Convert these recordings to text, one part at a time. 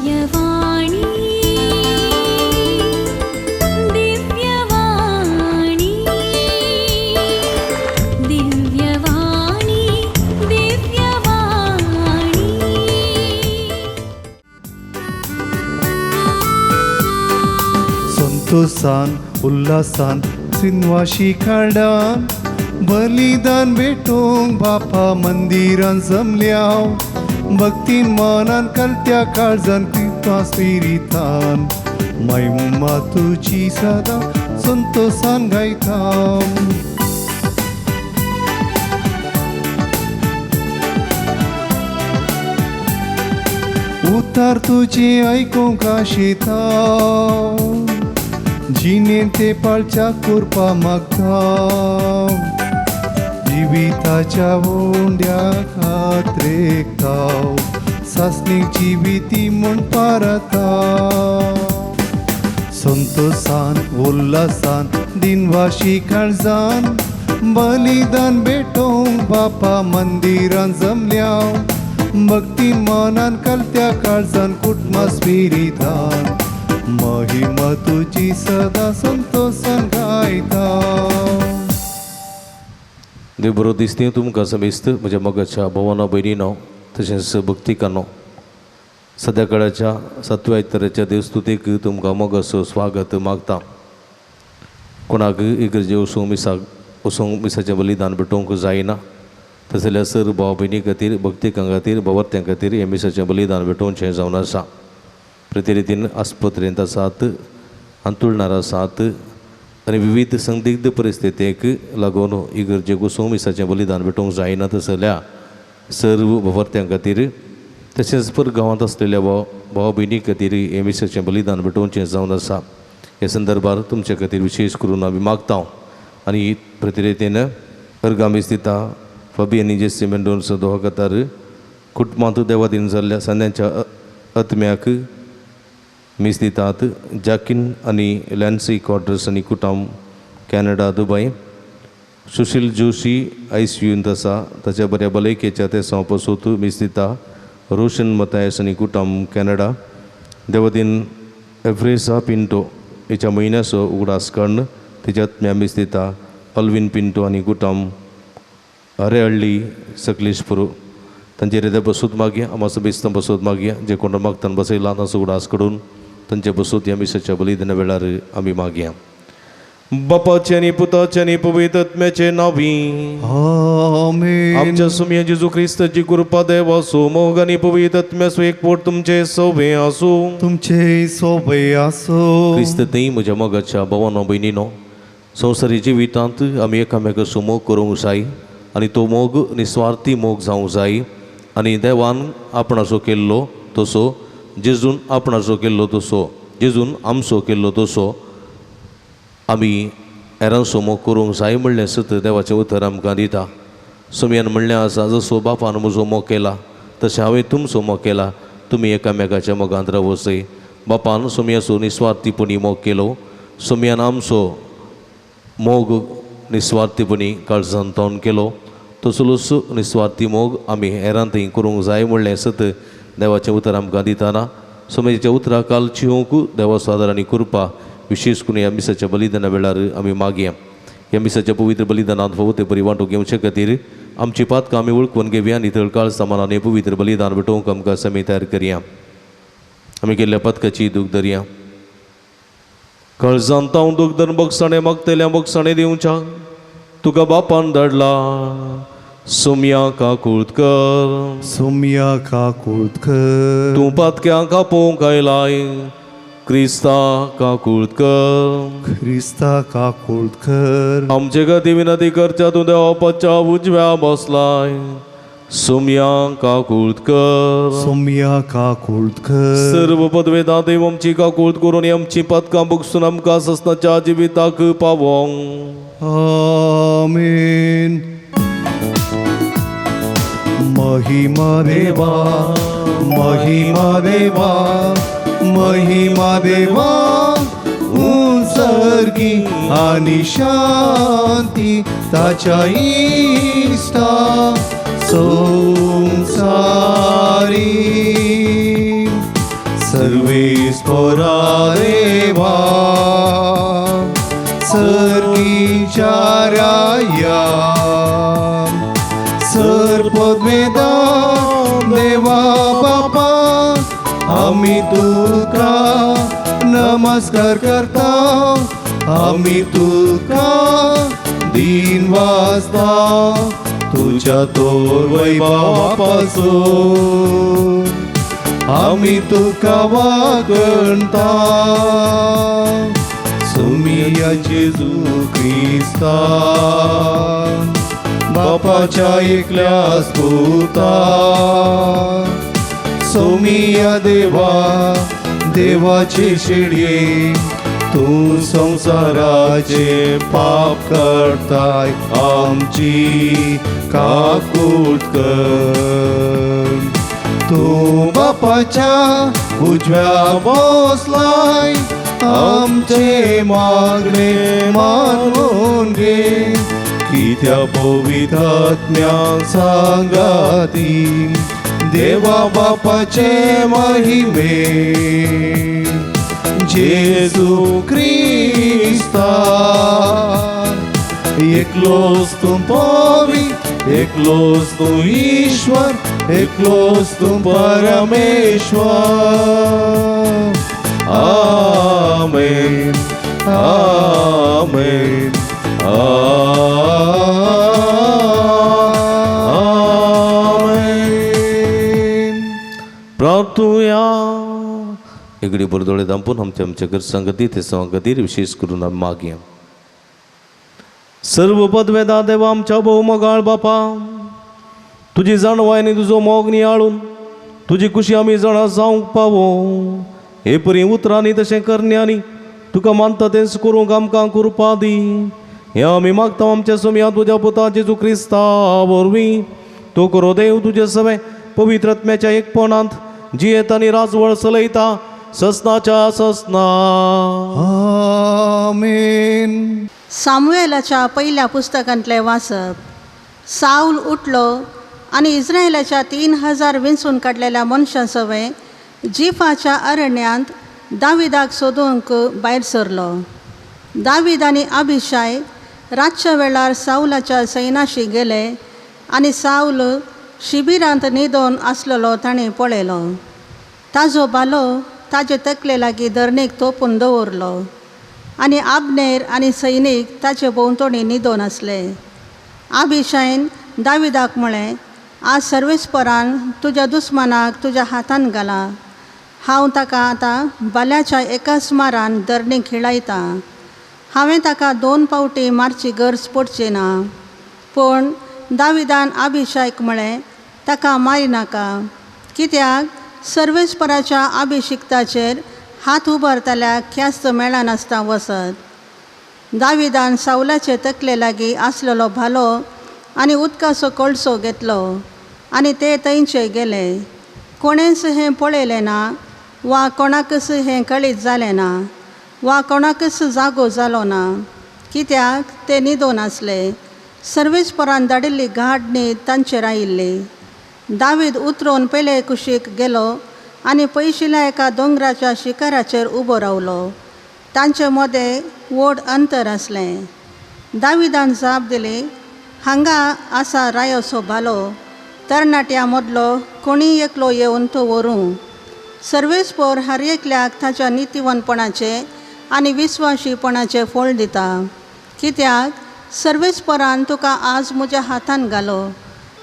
दिव्यवाणी दिव्यवाणी दिव्यवाणी दिव्यवाणी। संतोषान उल्हासान सिनवाशी खाडान बलिदान भेटोवंक बापा मंदिरान जमल्या भक्तीन मनान कलत्या काळजान कृपा स्पिरितान महिमा तुजी सदां संतोषान गायता। उतार तुजी आयकूंक आशिता जिणेन ते पाळच्या कुरपा मागता जिविताच्या उंड्याक हात रेखता सासणीक जिविती म्हूण पारता। संतोषान उल्हासान दिनवाशी काळजान बलिदान भेटोवंक बापा मंदिरान जमल्या भक्ती मनान कलत्या काळजान कुटुंबा स्पिरितान महिमा तुजी सदां संतोषान गायता। देव बरो दिसती तुमकां समेस्त म्हज्या मोगाच्या भोवानो भयणीनो तशेंच भक्तिकांनो सद्या काळाच्या सातव्या आयताराच्या देवस्तुतीक तुमकां मोगाचो स्वागत मागता। कोणाक इगर्जे वचूंक मिसाक वचूंक मिसाचें बलिदान भेटोवंक जायना तशें जाल्यार सर भाव भयणी खातीर भक्तिकां खातीर भवार्थ्यां खातीर हें मिसाचें बलिदान भेटोवचें जावन आसा। प्रतिरितीन आस्पत्रेंत आसात अंतुळणार आसात आनी विविध संदिग्ध परिस्थितीक लागून इगर्जेक वचूंक मिसाचें बलिदान भेटोवंक जायना तशें जाल्यार सर्व भवार्थ्यां खातीर तशेंच पर गांवांत आसलेल्या भाव भयणी खातीर हें मिसाचें बलिदान भेटोवचें जावन आसा। ह्या संदर्भार तुमचे खातीर विशेश करून आमी मागता आनी प्रतिरितीन अर्गामीस दिता फबी आनी जेसी मेंडोन्स दोहा कतार कुटुंबांत देवादीन जाल्ल्या सांद्यांच्या आत्म्याक मीस दितात जाकीन आनी लॅन्सी क्वाड्रस आनी कुटाम कॅनडा दुबय सुशील जोशी आयसीयूंत आसा ताच्या बऱ्या भलायकेच्या तेसांव पसूत मीस दिता रोशन मतायस आनी कुटाम कॅनडा देवदीन एफ्रेसा पिंटो हिच्या म्हयन्याचो उगडास काडून तिच्या आत्म्या मीस दिता अल्वीन पिंटो आनी कुटाम अरेहळ्ळी सकलेशपूर तांचे हृदय बसूत मागया आमाचो बेस्तां बसूत मागया जे कोण मागतान बसयला तांचो उगडास काडून तांचे बसूत ह्या मिसाच्या बलिदाना वेळार आमी मागया। बापाचे आनी पुताचे आनी पवित्र आत्म्याचे नांवी आमेन। आमच्या सुमया जेजू क्रिस्ताची कृपा देवाचो मोग आनी पवित्र आत्म्याचो एकवट तुमचे सोबे आसूं। तुमचे सोबे आसूं। क्रिस्त थंय म्हज्या मोगाच्या भावानो भयणीनो संवसारी जिवितांत आमी एकामेकाचो मोग करूंक जाय आनी तो मोग निस्वार्थी मोग जावंक जाय आनी देवान आपणाचो केल्लो तसो जेजून आपणाचो केल्लो तसो जेजून आमचो केल्लो तसो आमी हेरांचो मोग करूंक जाय म्हणलें सत देवाचें उतर आमकां दिता। सोमयान म्हणलें आसा जसो बापान म्हजो मोग केला तशें हांवें तुमचो मोग केला तुमी एकामेकाच्या मोगांत रावचें। बापान सोमयाचो निस्वार्थीपणी मोग केलो सोमयान आमचो मोग निस्वार्थीपणी काळजान तोंड केलो तसलोच निस्वार्थी मोग आमी हेरां थंय करूंक जाय म्हणलें सत देवाचें उतर आमकां दितना सोमयाच्या उतराक काल चिवंक देवाचो आदार आनी कृपा विशेश करून ह्या मिसाच्या बलिदाना वेळार आमी मागया। ह्या मिसाच्या पवित्र बलिदानांत फावो ते बरी वांटो घेवचे खातीर आमची पातकां आमी वळखून घेवया आनी तळकाळ सामानान पवित्र बलिदान भेटोवंक आमकां समी तयार करया। आमी केल्ल्या पातकाची दूख धरया काळजांत हांव दूख धरून बगसाणे मागतल्या बगसाणे दिवच्या तुका बापान धाडला सोमया काकूळत कर सोमया काकूळत कर। तूं पातक्यांक आपोवंक आयलाय क्रिस्ता काकूळत कर क्रिस्ता काकूळत कर। आमचे खातीर विनंती करच्या तूं देवाच्या उजव्या बसलाय सोमया काकूळत कर सोमया काकूळत कर। सर्व पदवेदा देव आमची काकूळत करून आमची पातकां बगसून आमकां ससनाच्या जिविताक पावोंक। आमेन। महिमा देवा महिमा देवा महिमा देवा उंचर्गी आणि शांती ताच्या इश्टा संसारी सर्वेस्पोरा देवा सर्गीच्या राया सर पद्मेदा देवा बापा आमी तुका नमस्कार करता आमी तुका दिन वाजता तुझ्या तोर वैभवापासून आमी तुका वागणता सुमिया जेजू क्रिस्ता बापाच्या एकल्या स्तुता सोमिया देवा देवाचे शेडये तूं संवसाराचे पाप करताय आमची काकूट कर तूं बापाच्या उजव्या बसलाय आमचे मागणे मानून घे कित्या पवित्रात्म्या सांगाती देवा बापाचे महिमे जेजू क्रिस्ता एकलोच तूं पवी एकलोच तूं ईश्वर एकलोच तूं परमेश्वर. आमेन आमेन आमेन. प्रार्थुया. इकडे बरदोळे दांपून आमच्या आमच्या गरजां खातीर ते खातीर विशेष करून आमी मागया. सर्व पदवेदा देवा आमच्या भोव मोगाळ बापा, तुजी जाणवाय आनी तुजो मोग नियाळून तुजी खुशी आमी जाणा जावंक पावो हे परी उतरांनी तशें करण्यांनी तुका मानता तेंच करूंक आमकां कृपा दी. हें आमी मागता आमच्या सोम्या तुज्या पुता जेजू क्रिस्ता वरवीं. तूं करो देव तुजे सवें पवित्र आत्म्याच्या एकपणांत जियेता आनी राजवळ चलयता ससनाच्या ससना. आमेन. सामुएलाच्या पहिल्या पुस्तकांतलें वाचप. साऊल उठलो आनी इस्रायलाच्या 3000 विंचून काडलेल्या मनशां सवें जिफाच्या अरण्यांत दाविदाक सोदूंक भायर सरलो. दावीद आनी अभिशाय रातच्या वेळार साऊलाच्या सैनाशी गेले आनी साऊल शिबिरांत न्हिदोन आसलेलो ताणें पळयलो. ताजो भालो ताजे तकले लागीं धरणीक तोपून दवरलो आनी आबनेर आनी सैनीक ताचे भोंवतणी न्हिदोन आसले. आबिशायन दाविदाक म्हळें, आज सर्वेस्परान तुज्या दुस्मानाक तुज्या हातान घाला. हांव ताका आतां भाल्याच्या एकाच मारान धरणीक खिळायतां. हांवें ताका 2 फावटी मारची गरज पडची ना. पूण दाविदान आबिशायक म्हळें, ताका मारिनाका, कित्याक सर्वेस्पराच्या अभिशिक्ताचेर हात उबारतल्याक ख्यास्त मेळनासतना वसत. दाविदान सावलाचे तकले लागीं आसलेलो भालो आनी उदकाचो कळसो घेतलो आनी ते थंयचे गेले. कोणेंच हें पळयलें ना वा कोणाकच हें कळीत जालें ना वा कोणाकच जागो जालो ना, कित्याक ते न्हिदोन आसले. सर्वेस्परान धाडिल्ली गाढ न्हीद तांचेर आयिल्ली. दावीद उतरून पयले कुशीक गेलो आनी पयशिल्ल्या एका दोंगराच्या शिखराचेर उबो रावलो. तांचे मदें व्हड अंतर आसलें. दाविदान जाप दिली, हांगा आसा रायोसो भालो, तरणाट्यां मदलो कोणीय एकलो येवन तो व्हरूं. सर्वेस्पोर हर एकल्याक ताच्या नितीवनपणाचें आनी विस्वाशीपणाचें फळ दिता, कित्याक सर्वेस्परान तुका आज म्हज्या हातान घालो.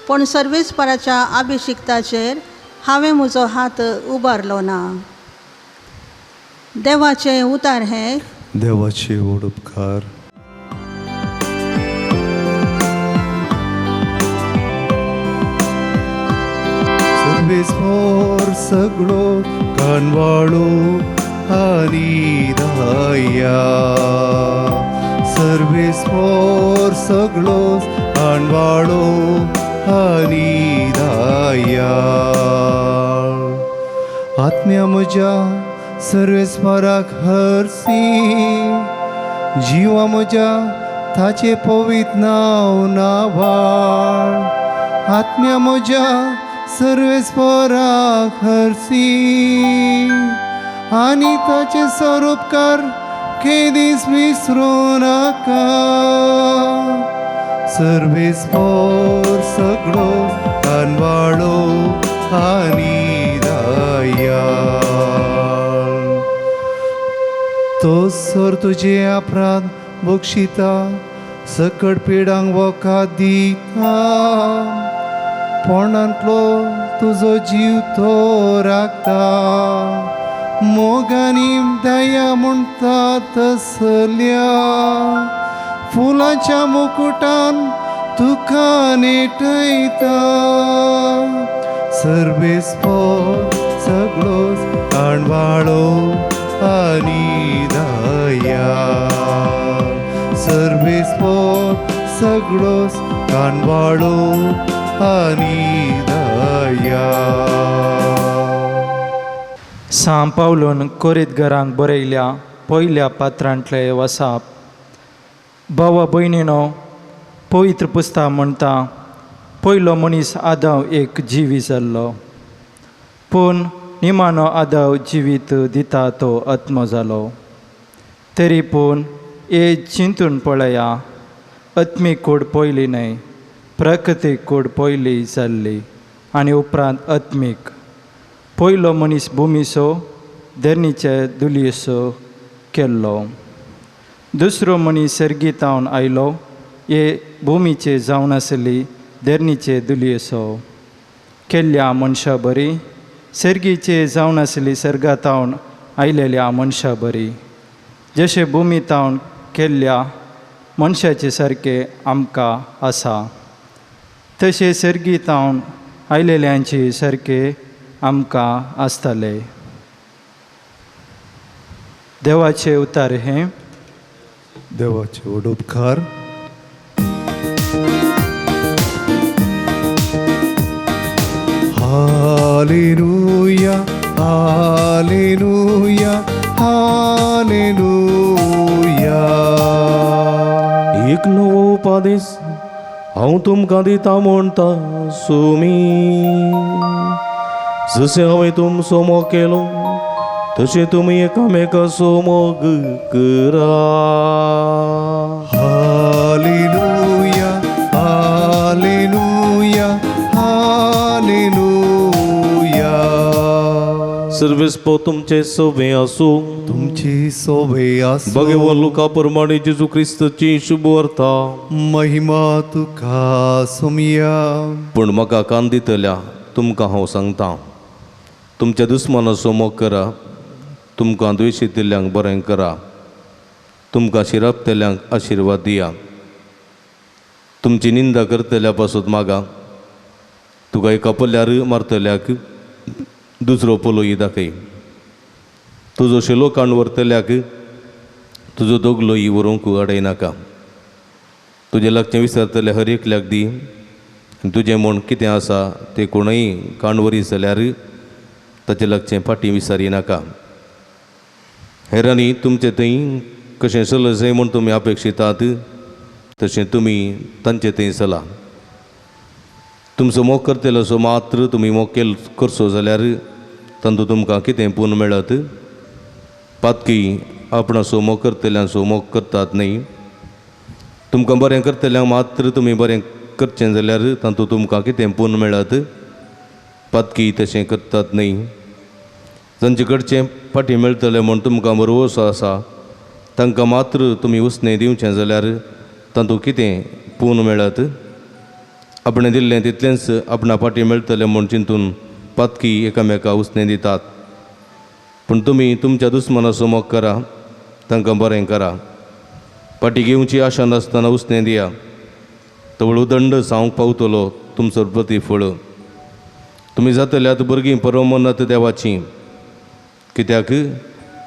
पूण सर्वेस्पराच्या अभिशिक्ताचेर हांवें म्हजो हात उबारलो ना. देवाचें उतार हें. देवाचे व्हड उपकार. सर्वेस्पोर सगळो कानवाळो आनी दया, सर्वेस्पोर सगळो कानवाळो आनी दया. आत्म्या म्हज्या सर्वेस्पराक हरसी, जिवा म्हज्या ताचे पवित्र नांव नावाळ. आत्म्या म्हज्या सर्वेस्पराक हरसी, आनी ताचे स्वरूपकार केदीस विसरूं नाका. सर्वेस्पोर सगळो कानवाळो आनी दयाळ, तो सर तुजे अपराध बक्षिता, सकट पिडांक वखद दिता, पोंडांतलो तुजो जीव तो राखता, मोगानी दया म्हणटा तसल्या फुलांच्या मुकुटान तुका नेटयता. सर्वेस्पोर सगळोच काणवाळो आनी दयाळ, सर्वेस्पोर सगळोच काणवाळो आनी दयाळ. सां पावलून कोरीतघरांक बरयल्या पयल्या पात्रांतले वसाप. भावा भयणीनो, पवित्र पुस्तक म्हणटा, पयलो मनीस आदाव एक जिवी जाल्लो, पूण निमाणो आदाव जिवीत दिता तो आत्मो जालो. तरी पूण हे चिंतून पळया, आत्मीक कूड पयली न्हय, प्रकृतीक कूड पयली जाल्ली आनी उपरांत आत्मीक. पयलो मनीस भुमीसो धरणीचे दुलयेसो केल्लो, दुसरो मनीस सर्गीतावन आयलो, हे भुमीचे जावन आसली धरणीचे दुलयेसो केल्ल्या मनशा बरी, सर्गीचे जावन आसली सर्गातावन आयलेल्या मनशा बरी. जशें भुमीतावन केल्ल्या मनशाचे सारकें आमकां आसा, तशें सर्गीतावन आयलेल्यांचे सारकें आमकां आसतलें. देवाचे उतार हें. देवाचे व्हड उपकार. Hallelujah, hallelujah, hallelujah. एक नवो उपादेस हांव तुमकां दिता म्हणटा सुमी, जशें हांवें तुमचो मोग केलो तशें तुमी एकामेकाचो मोग करा. Hallelujah, hallelujah, hallelujah. सर्वेस्पो तुमचे सोबे आसूं, तुमची सोबे आसूं. बघेवर लुका प्रमाणे जेजू क्रिस्ताची शुभ वार्ता. महिमा तुका सोमया. पूण म्हाका कान दितल्या तुमकां हांव सांगता, तुमच्या दुस्मानाचो मोग करा, तुमकां द्वेशितल्यांक बरें करा, तुमकां शिरापतल्यांक आशिर्वाद दिया, तुमची निंदा करतल्या पासत मागा, तुका एका पल्यार मारतल्याक दुसरो पलोय दाखय, तुजो शेलो काण व्हरतल्याक तुजो दोगलोय व्हरूंक अडयनाका, तुजें लागचें विसरतले हर एकल्याक दी, तुजें म्हूण कितें आसा तें कोणूय काण व्हरी जाल्यार ताचें लागचें फाटीं विसारी नाका. हेरांनी तुमचें थंय कशें चलचें म्हूण तुमी अपेक्षितात तशें तुमी तांचे थंय चला. तुमचो मोग करतलो असो मात्र तुमी मोग केल करचो जाल्यार तांतूं तुमकां कितें पूर्ण मेळत? पातकी आपणाचो मोग करतल्यांचो मोग करतात न्हय. तुमकां बरें करतल्यांक मात्र तुमी बरें करचें जाल्यार तांतूं तुमकां कितें पूर्ण मेळत? पातकी तशें करतात न्हय. जांचे कडचें फाटीं मेळटलें म्हूण तुमकां भरवंसो आसा तांकां मात्र तुमी उसणें दिवचें जाल्यार तातूंत कितें पूर्ण मेळत? आपणें दिल्लें तितलेंच आपणा फाटीं मेळटलें म्हूण चिंतून पातकी एकामेका उसणें दितात. पूण तुमी तुमच्या दुस्मनाचो मोग करा, तांकां बरें करा, फाटीं घेवची आशा नासतना उसणें दिया, तवळ उदंड जावंक पावतलो तुमचो प्रतिफळ. तुमी जातल्यात भुरगीं परमनाथ देवाचीं, कित्याक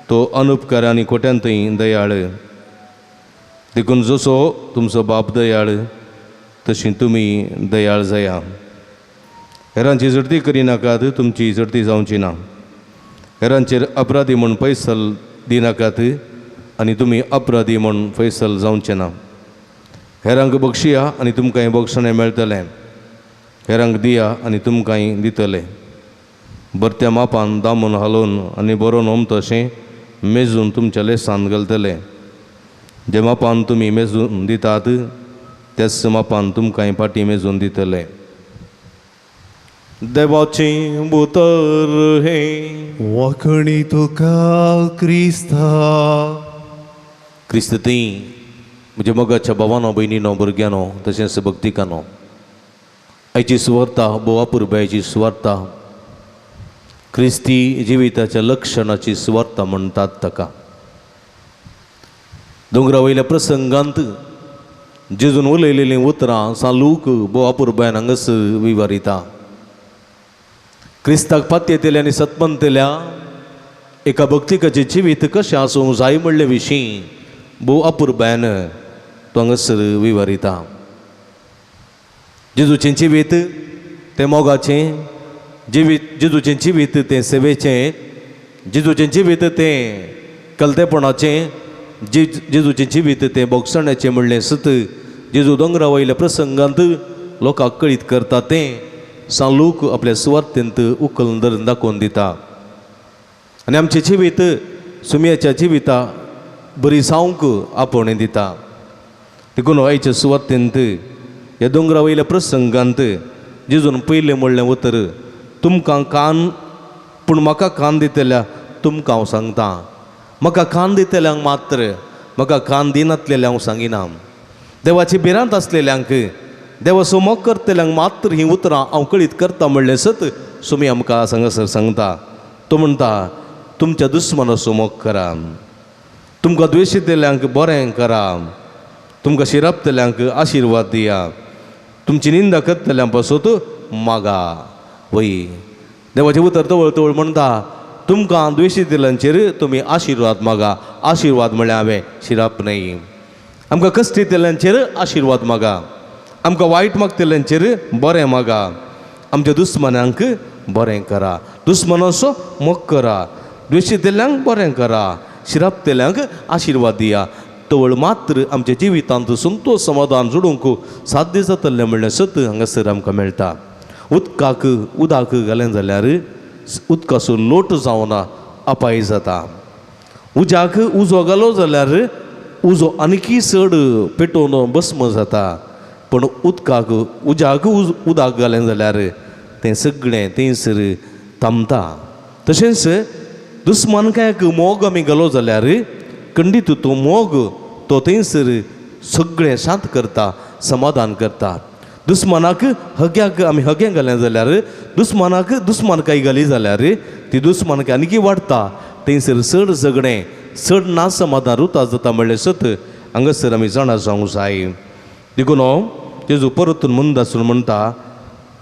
तो अनुपकार आनी खोट्यांतय दयाळ. देखून जसो तुमचो बाप दयाळ तशी तुमी दयाळ जाया. हेरांची झडती करिनाकात, तुमची झडती जावची ना. हेरांचेर अपराधी म्हूण फैसल दिनाकात आनी तुमी अपराधी म्हूण फैसल जावचे ना. हेरांक बक्षिया आनी तुमकांय बक्षणें मेळटलें, हेरांक दिया आनी तुमकांय दितले. भरत्या मापान दामून हालोवन आनी बरोवन ओमतशें मेजून तुमच्या लेसान घालतले. जे मापान तुमी मेजून दितात त्याच मापान तुमकांय फाटीं मेजून दितले. देवाचें उतर हें. वाखणी तुका क्रिस्ता. क्रिस्त थंय म्हज्या मोगाच्या भावानो, भयणीनो, भुरग्यांनो तशेंच भक्तिकानो, आयची सुवार्ता भोव अपुरबायेची सुवार्ता, क्रिस्ती जिविताच्या लक्षणाची सुवार्ता म्हणटात ताका. दोंगरा वयल्या प्रसंगांत जेजून उलयलेलीं उतरां सालूक भोव अपुरबायेन हांगासर विवरिता. क्रिस्ताक पातयेतल्या आनी सतमंतल्या एका भक्तिकाचें जिवीत कशें आसूंक जाय म्हणले विशीं भोव अपुरबायेन तो हांगासर विवरिता. जेजूचें जिवीत तें मोगाचें जिवीत, जेजूचें जिवीत तें सेवेचें, जेजूचें जिवीत तें कलतेपणाचें, जेजूचें जिवीत तें बोगसण्याचें म्हणलें सत जेजू दोंगरा वयल्या प्रसंगांत लोकांक कळीत करता तें सालूक आपल्या सुवार्थेंत उखलून धरून दाखोवन दिता. आनी आमचें जिवीत सुमयाच्या जिविता बरी जावंक आपोवणें दिता. देखून आयच्या सुवातेंत ह्या दोंगरा वयल्या प्रसंगांत जेजून पयलें म्हणलें उतर, तुमकां कान पूण म्हाका कान दितल्या तुमकां हांव सांगता, म्हाका कान दितल्यांक मात्र, म्हाका कान दिनातलेल्यांक हांव सांगिना. देवाची भिरांत आसलेल्यांक, देवाचो मोग करतल्यांक मात्र हीं उतरां हांव कळीत करता म्हणलें सत सुमी आमकां हांगासर सांगता. तो म्हणटा, तुमच्या दुस्मनाचो मोग करा, तुमकां द्वेशितल्यांक बरें करा, तुमकां शिरापतल्यांक आशिर्वाद दिया, तुमची निंदा करतल्यां पासत मागा. वय देवाचें उतर तवळ तवळ म्हणटा, तुमकां द्वेशितल्यांचेर तुमी आशिर्वाद मागा. आशिर्वाद म्हळ्यार हांवें शिराप न्हय. आमकां कश्टितल्यांचेर आशिर्वाद मागा, आमकां वायट मागतल्यांचेर बरें मागा, आमच्या दुस्मनांक बरें करा, दुस्मनाचो मोग करा, द्वेशितल्यांक बरें करा, शिरापतल्यांक आशिर्वाद दिया. तवळ मात्र आमच्या जिवितांत संतोश समाधान जोडूंक साध्य जातलें म्हणलें सत हांगासर आमकां मेळटा. उदकाक उदक घालें जाल्यार उदकाचो लोट जावना, अपाय जाता. उज्याक उजो घालो जाल्यार उजो आनीकय चड पेटोवन भस्म जाता. पूण उदकाक उज्याक उदक घालें जाल्यार तें सगळें थंयसर थांबता. तशेंच दुस्मानकायक मोग आमी घालो जाल्यार खंडीत तो मोग तो थंयसर सगळें शांत करता, समाधान करता. दुस्मानाक हग्याक आमी हगें घालें जाल्यार, दुस्मानाक दुस्मानकाय घाली जाल्यार ती दुस्मानकाय आनीकय वाडटा. थंयसर चड झगडें, चड ना समाधान रुता जाता म्हणलें सत हांगासर आमी जाणा जावंक जाय. देखून जेजू परतून मुंदासून म्हणटा,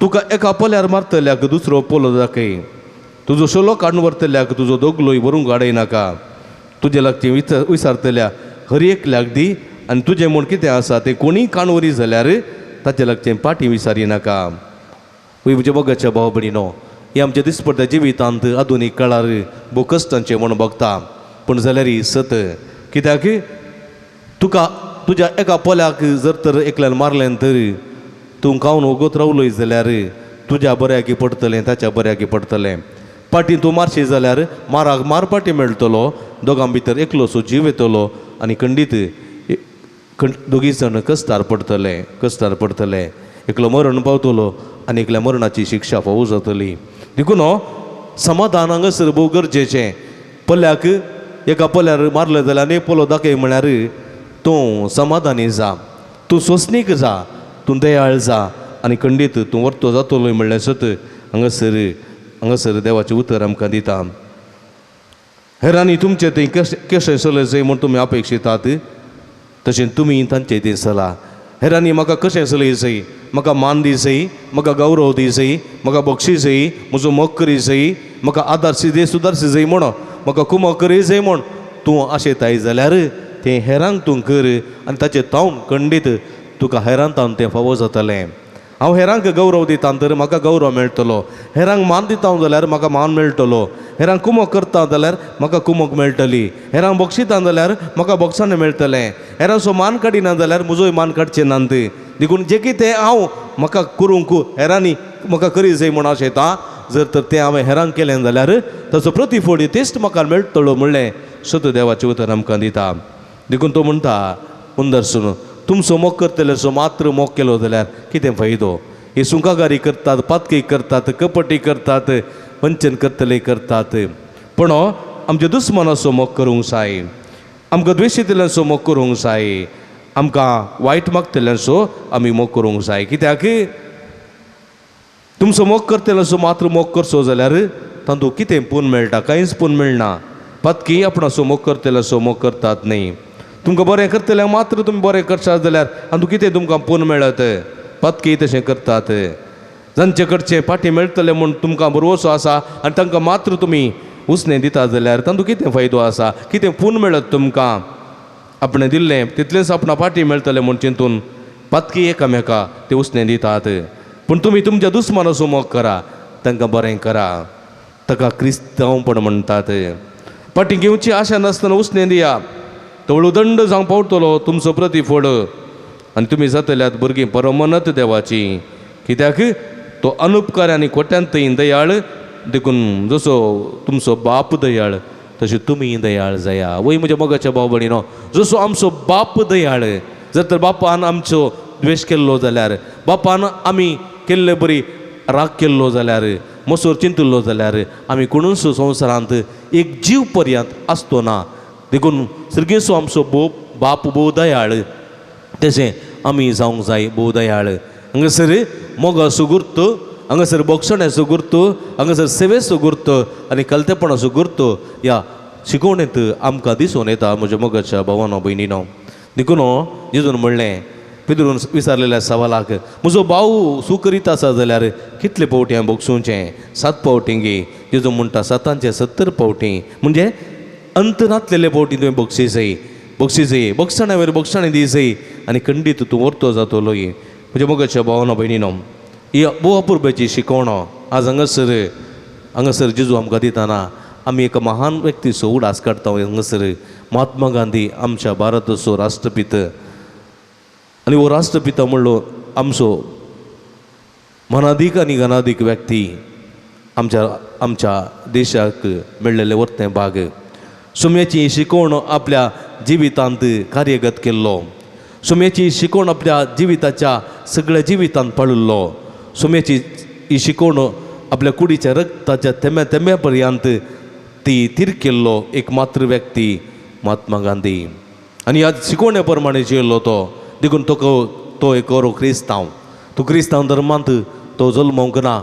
तुका एका पोल्यार मारतल्याक दुसरो पोलो दाखय, तुजो शोलो काडून व्हरतल्याक तुजो दोगलोय व्हरूंक गाडयनाका, तुजे लागचें विचारतल्या हर एकल्याक दी आनी तुजें म्हूण कितें आसा तें कोणीय काण व्हरी जाल्यार ताचे लागचें पाटी विचारी नाका. वय म्हज्या मोगाच्या भाव भयणीनो, हें आमच्या दिसपट्ट्या जिवितांत आधुनीक काळार भोव कश्टांचें म्हूण भोगता, पूण जाल्यार सत. कित्याक तुका तुज्या एका पोल्याक जर तर एकल्यान मारलें तर तूं खावन वगत रावलोय जाल्यार तुज्या बऱ्याकी पडटलें, ताच्या बऱ्याकी पडटलें. पाटी तूं मारशी जाल्यार माराक मार पाटी मेळटलो, दोगां भितर एकलोसो जीव येतलो आनी खंडीत दोगी जाण कश्टार पडटले, कश्टार पडटले. एकलो मरण पावतलो आनी एकल्या मरणाची शिक्षा फावो जातली. देखून समाधान हांगासर भोव गरजेचें. पल्याक एका पोल्यार मारलें जाल्यार आनी एक पोलो दाखय म्हळ्यार तूं समाधानी जा, तूं सोंसणीक जा, तूं दयाळ जा आनी खंडीत तूं वर्तो जातलो म्हणलें सत हांगासर हांगासर देवाचें उतर आमकां दिता. हेरांनी तुमचें थंय कशें कशें चलयचें म्हूण तुमी अपेक्षितात तशें तुमी तांचे थंय चला. हेरांनी म्हाका कशें चलयचें, म्हाका मान दिसय, म्हाका गौरव दिसय, म्हाका बक्षीसय, म्हजो मोग करीसय, म्हाका आदार सिदे सुदारसी जाय म्हूण, म्हाका कुमक करी जाय म्हूण तूं आशेताय जाल्यार तें हेरांक तूं कर आनी ताचें तावन खंडीत तुका हेरांतान तें फावो जातलें. हांव हेरांक गौरव दिता तर म्हाका गौरव मेळटलो, हेरांक मान दिता जाल्यार म्हाका मान मेळटलो, हेरांक कुमक करता जाल्यार म्हाका कुमक मेळटली, हेरांक बक्षिता जाल्यार म्हाका बक्षाणें मेळटलें, हेरांचो मान काडिना जाल्यार म्हजोय मान काडचें ना. देखून जें कितें हांव म्हाका करूंक हेरांनी म्हाका करी जाय म्हूण आशेता जर तर तें हांवें हेरांक केलें जाल्यार ताचो प्रतिफळ तेच म्हाका मेळटलो म्हणलें सत देवाचें उतर आमकां दिता. देखून तो म्हणटा मुंदरसून तुमचो मोग करतल्याचो मात्र मोग केलो जाल्यार कितें फायदो? ही सुंकागारी करतात, पातकी करतात, कपटी करतात, वंचन करतले करतात, पूण आमच्या दुस्मनाचो मोग करूंक जाय, आमकां द्वेशितल्यांचो मोग करूंक जाय, आमकां वायट मागतल्यांचो आमी मोग करूंक जाय. कित्याक तुमचो मोग करतल्यांचो मात्र मोग करचो जाल्यार तातूंत कितें पून मेळटा? कांयच पून मेळना. पातकी आपणाचो मोग करतल्यांचो मोग करतात न्ही. तुमकां बरें करतल्यांक मात्र तुमी बरें करशात जाल्यार तातूंत कितें तुमकां पून मेळत? पातकी तशें करतात. जांचे कडचें फाटीं मेळटलें म्हूण तुमकां भरवसो आसा आनी तांकां मात्र तुमी उसणें दिता जाल्यार तातूंत कितें फायदो आसा? कितें पून मेळत तुमकां? आपणें दिल्लें तितलेंच आपणा फाटीं मेळटलें म्हूण चिंतून पातकी एकामेका ते उसणें दितात. पूण तुमी तुमच्या दुस्मानाचो मोग करा, तांकां बरें करा, ताका क्रिस्तांवपण म्हणटात. फाटीं घेवची आशा नासतना उसणें दिया, तवळू दंड जावंक पावतलो तुमचो प्रतिफळ आनी तुमी जातल्यात भुरगीं परमनत देवाची. कित्याक तो अनुपकार आनी खोट्यांतय दयाळ, देखून जसो तुमचो बाप दयाळ तशें तुमी दयाळ जाया. वय म्हज्या मोगाच्या भाव भयणीनो, जसो आमचो बाप दयाळ, जर तर बापान आमचो द्वेश केल्लो जाल्यार, बापान आमी केल्ले बरी राग केल्लो जाल्यार, मसोर चिंतिल्लो जाल्यार आमी कोणूच संवसारांत एक जीव पर्यंत आसतो ना. देखून सर्गेचो आमचो भोव बाप भोव दयाळ, तशें आमी जावंक जाय भोव दयाळ. हांगासर मोगाचो गुर्त, हांगासर बोगसण्याचो गुर्त, हांगासर सेवेचो गुर्त आनी कलतेपणाचो गुर्त ह्या शिकवणेंत आमकां दिसून येता म्हज्या मोगाच्या भावानो भयणीनो. देखून जेजून म्हणलें पिदरून विचारलेल्या सवालाक, म्हजो भाव सुकरीत आसा जाल्यार कितले पावटी हांवें भोगसुचें? 7 पावटी गे. जेजू म्हणटा 7 70 पावटी, म्हणजे अंत नातलेले पावटी तुवें बक्षीसय बक्षीसय बक्षाणे वयर बक्षाणे दिसय आनी खंडीत तूं वर्तो जातलो. म्हज्या मोगाच्या भावानो भयणीनो, ही भोव अपुरबायेची शिकवण आज हांगासर हांगासर जेजू आमकां दिताना आमी एका महान व्यक्तीचो उडास काडटा. हांगासर महात्मा गांधी आमच्या भारताचो राष्ट्रपिता, आनी हो राष्ट्रपिता म्हणलो आमचो मनादीक आनी गणादीक व्यक्ती, आमच्या आमच्या देशाक मेळ्ळेलें वर्तें भाग. सुम्याची शिकवण आपल्या जिवितांत कार्यगत केल्लो, सुम्याची शिकवण आपल्या जिविताच्या सगळ्या जिवितांत पाळिल्लो, सुम्याची ही शिकवण आपल्या कुडीच्या रक्ताच्या तेंब्या तेंब्या पर्यंत ती थीर केल्लो एक मात्र व्यक्ती महात्मा गांधी. आनी ह्या शिकवणे प्रमाणे जियेल्लो तो, देखून तो एक बरो क्रिस्तांव. तो क्रिस्तांव धर्मांत तो जल्मोंक ना,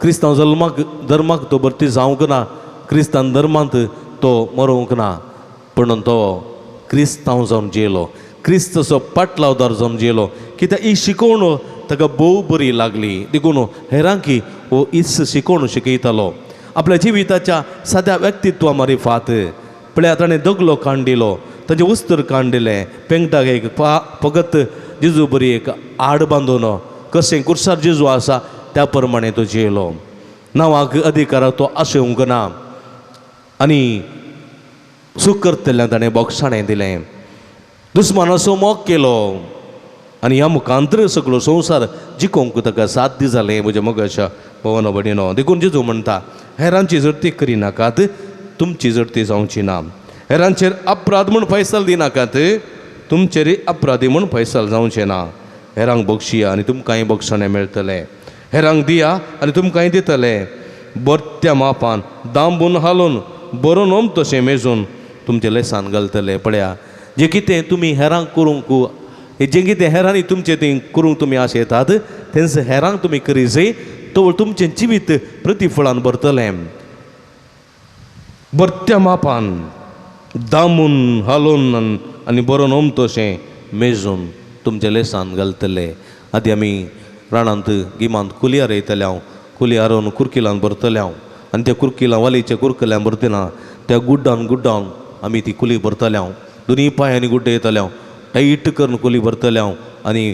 क्रिस्तांव जल्माक धर्माक तो भरती जावंक ना, क्रिस्तांव धर्मांत तो मरोवंक ना, पूण तो क्रिस्तांव जावन जियेलो, क्रिस्ताचो पाटलावदार जावन जियेलो. कित्याक ही शिकवण ताका भोव बरी लागली, देखून हेरांकी हो हीच शिकवण शिकयतालो. आपल्या जिविताच्या साद्या व्यक्तित्वा मारिफात पळया ताणें दगलो काण दिलो, ताजें उस्तर काण दिलें, पेंगटाक एक फकत जेजू बरी एक आड बांदून कशें कुर्सार जेजू आसा त्या प्रमाणे तो जियेलो. नांवाक अधिकाराक तो आशेवंक ना आनी सूख करतल्यान ताणें बोगसाणें दिलें, दुस्मानाचो मोग केलो आनी ह्या मुखांतर सगळो संवसार जिखोवंक ताका साध्य जालें. म्हज्या मोगाच्या भोवनो भयणीनो, देखून जेजू म्हणटा हेरांची जडती करिनाकात, तुमची जडती जावची ना. हेरांचेर अपराध म्हूण फैसल दिनाकात, तुमचेरय अपराधी म्हूण फैसल जावचें ना. हेरांक बक्षिया आनी तुमकांय बक्षाणें मेळटलें, हेरांक दिया आनी तुमकांय दितले. बरत्या मापान दांबून हालून बरोवन ओम तशें मेजून तुमचें लेसान घालतले. पळया जें कितें तुमी हेरांक करूंक, जें कितें हेरांनी तुमचें तें करूंक तुमी आशेतात तेंच हेरांक तुमी करी जाय, तो तुमचें जिवीत प्रतिफळान भरतलें. बरत्या मापान दामून हालून आनी बरोवन ओम तशें मेजून तुमचें लेसान घालतले. आदी आमी रानांत गिमांत कुलयार येतले हांव, कुलयार हारोवन कुरकिलान भरतले हांव आनी त्या कुरकिलां वालीच्या कुरकल्यान भरतना त्या गुड्डान गुड्डान आमी ती कुली भरतले हांव, दोनूय पांयांनी गुड्डे येतले हांव, टायट करून कुली भरतले हांव आनी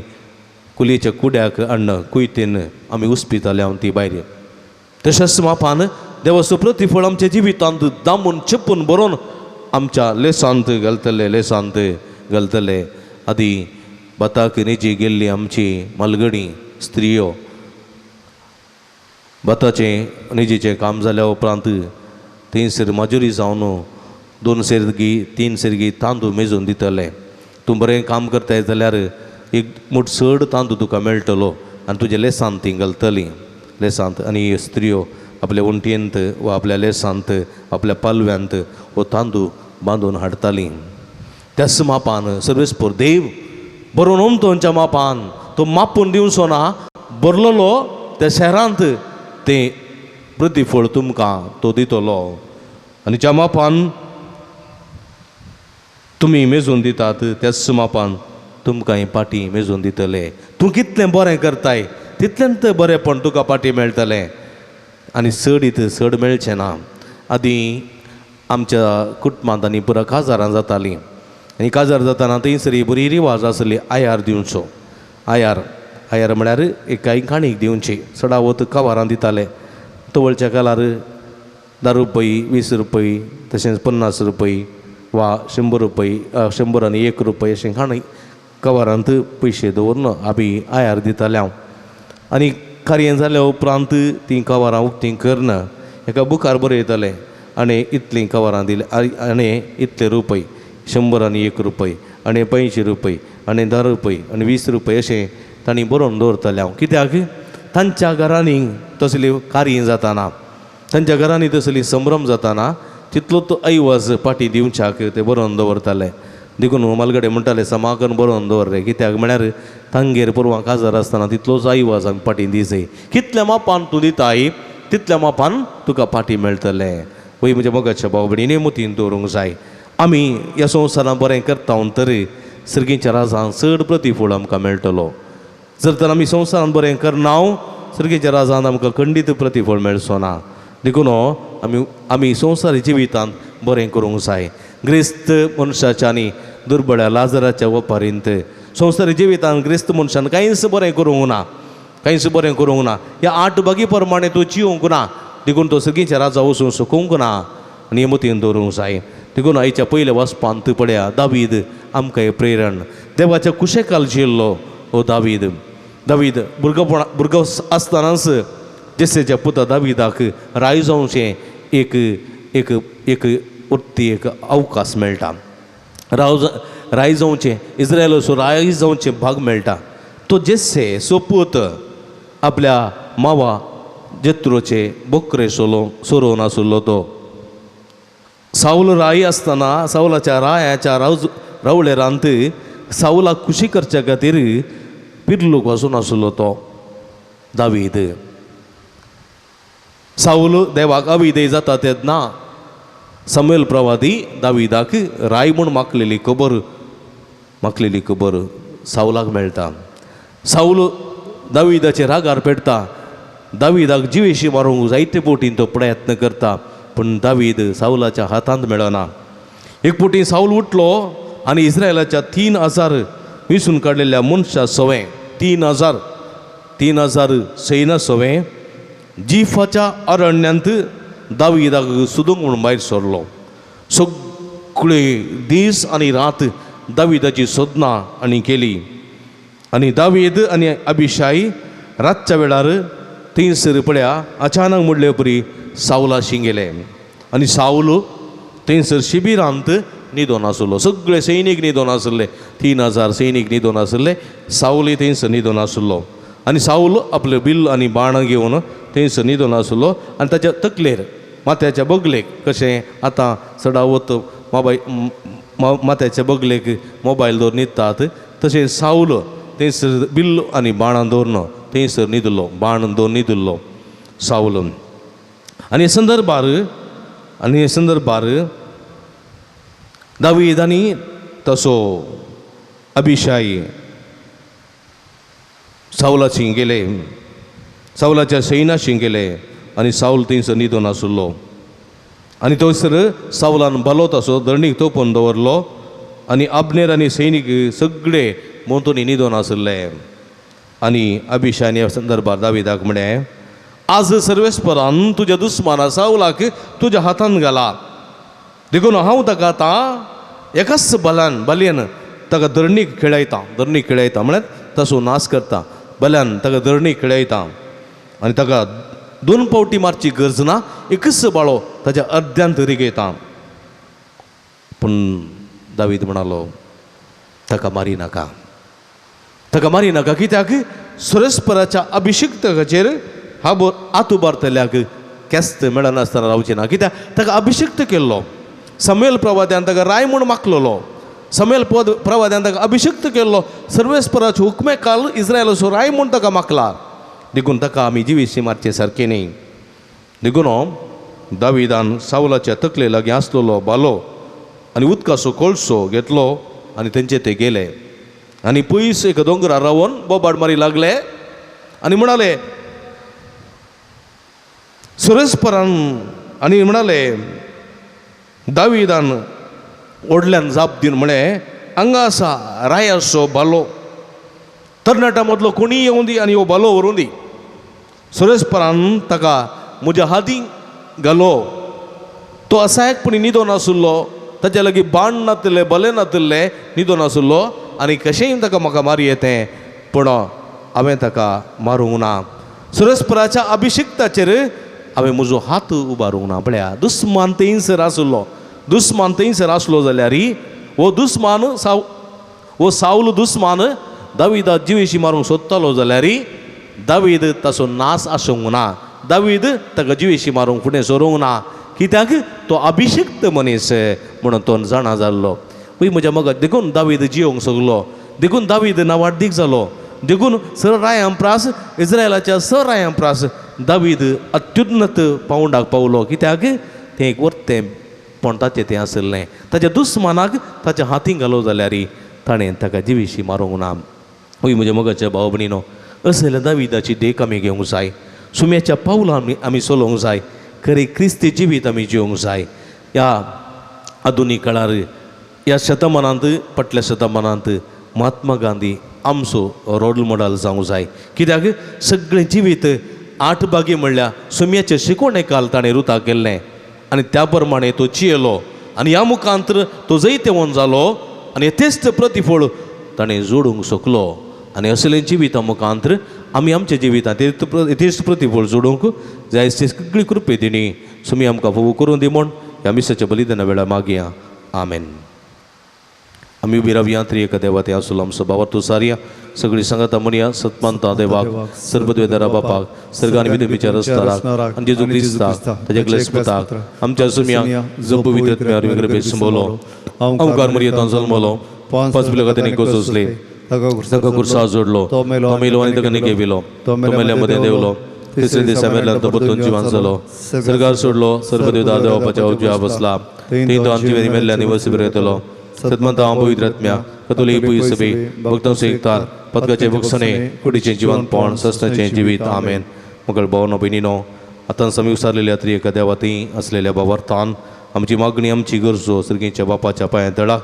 कुलयेच्या कुड्याक हाडून कुयतेन आमी उस्पिताले हांव ती भायर. तशेंच मापान देवाचो प्रतिफळ आमच्या जिवितांत दामून चेपून बरोवन आमच्या लेसांत घालतले, लेसांत घालतले. आदी भाताक निजी गेल्ली आमची मालगडी स्त्रियो भाताचें निजीचें काम जाल्या उपरांत थंयसर माजुरी जावन 2 सेरगी 3 सेरगी तांदूळ मेजून दितले. तूं बरें काम करताय जाल्यार एक मूठ चड तांदूळ तुका मेळटलो आनी तुज्या लेसांत तीं घालतलीं. लेसांत आनी स्त्रियो आपल्या वण्टयेंत वा आपल्या लेसांत आपल्या पालव्यांत हो तांदूळ बांदून हाडटालीं. त्याच मापान सर्वेस्पोर देव बरोवन ओमतोंच्या मापान तो मापून दिवचो ना, बरलेलो त्या शहरांत तें प्रतिफळ तुमकां तो दितलो. आनी ज्या मापान तुमी मेजून दितात त्याच मापान तुमकां ही पाटी मेजून दितले. तूं कितलें बरें करताय तितलेंच बरेंपण तुका पाटी मेळटलें आनी चडीत चड मेळचें ना. आदीं आमच्या कुटुंबांत आनी पुरा काजारां जातालीं आनी काजार जाताना थंयसर बरी रिवाज आसली आयार दिवचो. आयार आयार म्हळ्यार एक कांय काणीक दिवची. चडावत कवारां दिताले. तवळच्या काळार 10 रुपये 20 रुपये तशेंच 50 रुपये वा 100 रुपये 100 आनी 1 रुपये अशें काणी कवारांत पयशे दवरून आमी आयार दिताले हांव. आनी कार्य जाल्या उपरांत तीं कवारां उक्तीं करन एका बुकार बरयताले आनी इतलीं कवारां दिली आनी इतले रुपये 100 आनी 1 रुपये आनी 85 रुपये आनी 10 रुपये आनी 20 रुपये अशें तांणी बरोवन दवरतालें हांव. कित्याक तांच्या घरांनी तसली कार्य जाताना तांच्या घरांनी तसली संभ्रम जाताना तितलो तो ऐवज पाटी दिवच्याक ते बरोवन दवरताले. देखून मालगडे म्हणटाले समाकन बरोवन दवर रे, कित्याक म्हळ्यार तांगेर पोरवां काजार आसतना तितलोच ऐवज आमी पाटी दिसय. कितल्या मापान तूं दिताय तितल्या मापान तुका पाटी मेळटलें. वय म्हज्या मोगाच्या भाव भयणीनी मतीन दवरूंक जाय. आमी ह्या संवसारांत बरें करता तरी सर्गीच्या राजान चड प्रतिफळ आमकां मेळटलो. जर तर आमी संवसारांत बरें करना सर्गीच्या राजान आमकां खंडीत प्रतिफळ मेळचो ना. देखून आमी आमी संवसारी जिवितांत बरें करूंक जाय. ग्रेस्त मनशाच्या आनी दुर्बळ्या लाजराच्या वपारींत संवसारी जिवितांत ग्रेस्त मनशान कांयच बरें करूंक ना, कांयच बरें करूंक ना. ह्या 8 बागी प्रमाणे तूं जिवंक ना, देखून तो सर्गीच्या राजा वचूंक शकूंक ना आनी हे मतीन दवरूंक जाय. देखून आयच्या पयल्या वाचपांत पळया दावीद आमकां प्रेरण देवाच्या कुशेकाल जिल्लो हो दावीद. दावीद भुरगोपणा भुरगो आसतनाच जेसेच्या पुता दावीदाक राय जावचें एक एक एक वृत्ती एक अवकाश मेळटा. राय जावचें इस्रायलाचो राय जावचें भाग मेळटा. तो जेसे सोपूत आपल्या मावा जेत्रोचे बोकरे सोलो सोरोवन आसलो. तो सावल राय आसतना सावलाच्या रायाच्या रावळेरांत सावलाक खुशी करच्या खातीर पिर्लूक वचून आसलो तो दावीद. सावल देवाक अविधेय जाता तेन्ना समुएल प्रवादी दावीदाक राय म्हूण मागलेली खबर सावलाक मेळटा. सावल दावीदाचे रागार पेटता. दावीदाक जिवेशी मारूंक जायते बोटीन तो प्रयत्न करता, पूण दावीद सावलाच्या हातांत मेळना. एक बोटी सावल उठलो आनी इस्रायलाच्या 3000 विसून काडलेल्या मनशा सवें 3000 सैना सवें जिफाच्या अरण्यांत दावीदाक सोदूंक म्हूण भायर सरलो. सगळे दीस आनी रात दावीदाची सोदना आनी केली आनी दावीद आनी अभिशाय रातच्या वेळार थंयसर पळया अचानक म्हणले परी सावला शिंगेले आनी सावल थंयसर शिबिरांत न्हिदोन आसलो. सगळे सैनीक न्हिदोन आसले, 3000 सैनीक न्हिदोन आसले. सावली थंयसर न्हिदोन आसलो आनी सावल आपले बिल आनी बाणां घेवन थंयसर न्हिदोन आसलो आनी ताच्या तकलेर माथ्याच्या बगलेक कशें आतां चडावत मोबायल माथ्याच्या बगलेक मोबायल दवरून न्हिदतात तशें सावल थंयसर बिल्ल आनी बाणां दवरून थंयसर न्हिदलो, बाण दवरून न्हिदलो सावल. आनी हे संदर्भार दावीद आनी तसो अभिशाय सावलाशी गेले, सावलाच्या सैनाशी गेले आनी सावल थंयसर न्हिदून आसलो आनी थंयसर सावलान भालो तसो धरणीक तोपून दवरलो आनी अब्नेर आनी सैनीक सगळे भोंवतणी न्हिदून आसले. आनी अभिशान ह्या संदर्भार दावीदाक म्हळें, आज सर्वेस्परान तुज्या दुस्माना सावलाक तुज्या हातान घाला, देखून हांव ताका आतां एकाच बल्यान बलयन ताका धरणीक खेळयता, धरणीक खेळयता म्हळ्यार तसो नाश करता, बल्यान ताका धरणीक खेळयता आनी ताका दोन पावटी मारची गरज ना, एकच बाळो ताच्या अर्द्यान रिगयता. पूण दावीद म्हणालो ताका मारी नाका, ताका मारी नाका, कित्याक सुरेस्पराच्या अभिषिक्तकाचेर हाबो आत उबारतल्याक केस्त मेळनासतना रावचें ना, कित्याक ताका अभिषिक्त केल्लो. समेल प्रवाद्यान ताका राय म्हूण मागलेलो, समेल पद प्रवाद्यान ताका अभिषिक्त केल्लो, सर्वेस्पराचे हुकमे काल इस्रायलाचो राय म्हूण ताका मागला, देखून ताका आमी जिवीशी मारचें सारकें न्ही. देखून दाविदान सावलाच्या तकले लागीं आसलेलो बालो आनी उदकाचो कोळसो घेतलो आनी तेंचे ते गेले आनी पयस एक दोंगरार रावन बोबाड मारी लागले आनी म्हणाले सुरेस्परान आनी म्हणाले दाविदान व्हडल्यान जाप दिवन म्हळें हांगा आसा रायाचो बालो, तरणाट्यां मदलो कोणीय येवं दी आनी हो बालो व्हरूं दी. सुरेस्परान ताका म्हज्या हाती घालो, तो असायकपणी न्हिदोन आशिल्लो, ताच्या लागीं बाण नातिल्लें बलें नातिल्लें, न्हिदोन आशिल्लो आनी कशेंय ताका म्हाका मारी येतें, पूण हांवें ताका मारूंक ना. सुरेस्पराच्या अभिषिक्ताचेर हांवें म्हजो हात उबारूंक ना. पळया दुस्मान थंयसर आशिल्लो, दुस्मान थंयसर आसलो जाल्यार हो दुस्मान साव हो सावल दुस्मान दाविदा जिवेशी मारूंक सोदतालो जाल्यार दावीद ताचो नास आसूंक ना, दावीद ताका जिवेशी मारूंक फुडें सरूंक ना, कित्याक तो अभिषिक्त मनीस म्हणून तो जाणा जाल्लो. पळय म्हज्या मगत देखून दावीद जियोंक सगलो, देखून दावीद नावाडदीक जालो, देखून सर रायां प्रास इस्रायलाच्या सर रायां प्रास दावीद अत्युन्नत पावंडाक पावलो, कित्याक तें एक वर्तें पण ताचें तें आशिल्लें. ताच्या दुस्मानाक ताच्या हातीन घालो जाल्यार ताणें ताका जिवीशी मारूंक ना. हय म्हज्या मोगाच्या भाव भयणीनो, असल्या दाविदाची देख आमी घेवंक जाय, सुम्याच्या पावलां आमी चलोवंक जाय, खरें क्रिस्ती जिवीत आमी जिवंक जाय. ह्या आधुनीक काळार ह्या शतमानांत फाटल्या शतमानांत महात्मा गांधी आमचो रोल मॉडल जावंक जाय, कित्याक सगळें जिवीत आठ बागी म्हणल्यार सुम्याचे शिकवणे काल ताणें रुता केल्लें आनी त्या प्रमाणे तो चियेलो आनी ह्या मुखांतर तो जैतेवंत जालो आनी तेच प्रतिफळ ताणें जोडूंक शकलो. आनी असलें जिविता मुखांतर आमी आमच्या जिवितांत तेच प्रतिफळ जोडूंक जाय सगळी कृपे दिणी सुमी आमकां फोव करून दी म्हूण ह्या मिसाच्या बलिदाना वेळार मागया. आमेन. आमी उबी रावया त्रिएक देवा ते आसूल आमचो बाबा सारया सगळी सांगाता म्हणया सतमानता देवाक सर्वद्वेदरा बापाक सर्ग आनी विधमीच्या रस्ताराक आनी जेजू क्रिस्ताक ताच्या क्लेस पुताक आमच्या सुमयाक जो पवित्र गर्भे संबोलो अंकार मरियेंत जल्मलो पांच पिलो ताणें कोसोसले ताका कुर्सा जोडलो तो मेलो आनी ताका निकेविलो तो मेल्या मदें देवलो तिसरे दिसा मेल्यान तो परतून जिवान जालो सर्गार सोडलो सर्वदेवता देवापाच्या उजव्या बसला थंय तो आमची वेरी मेल्ल्या निवस बरयतलो सतमंता हांव पवित्र आत्म्या कतोलीक पयस सभे भक्तांचो एकतार पदकाचे भोगसणे कुडीचें जिवनपण सस्नाचें जिवीत. आमेन. मगळ भावनो भयणीनो, आतां समी विसारलेल्या त्रिएका देवा थंय आसलेल्या बाबार्थान आमची मागणी आमची गरजो सर्गीच्या बापाच्या पांया तळाक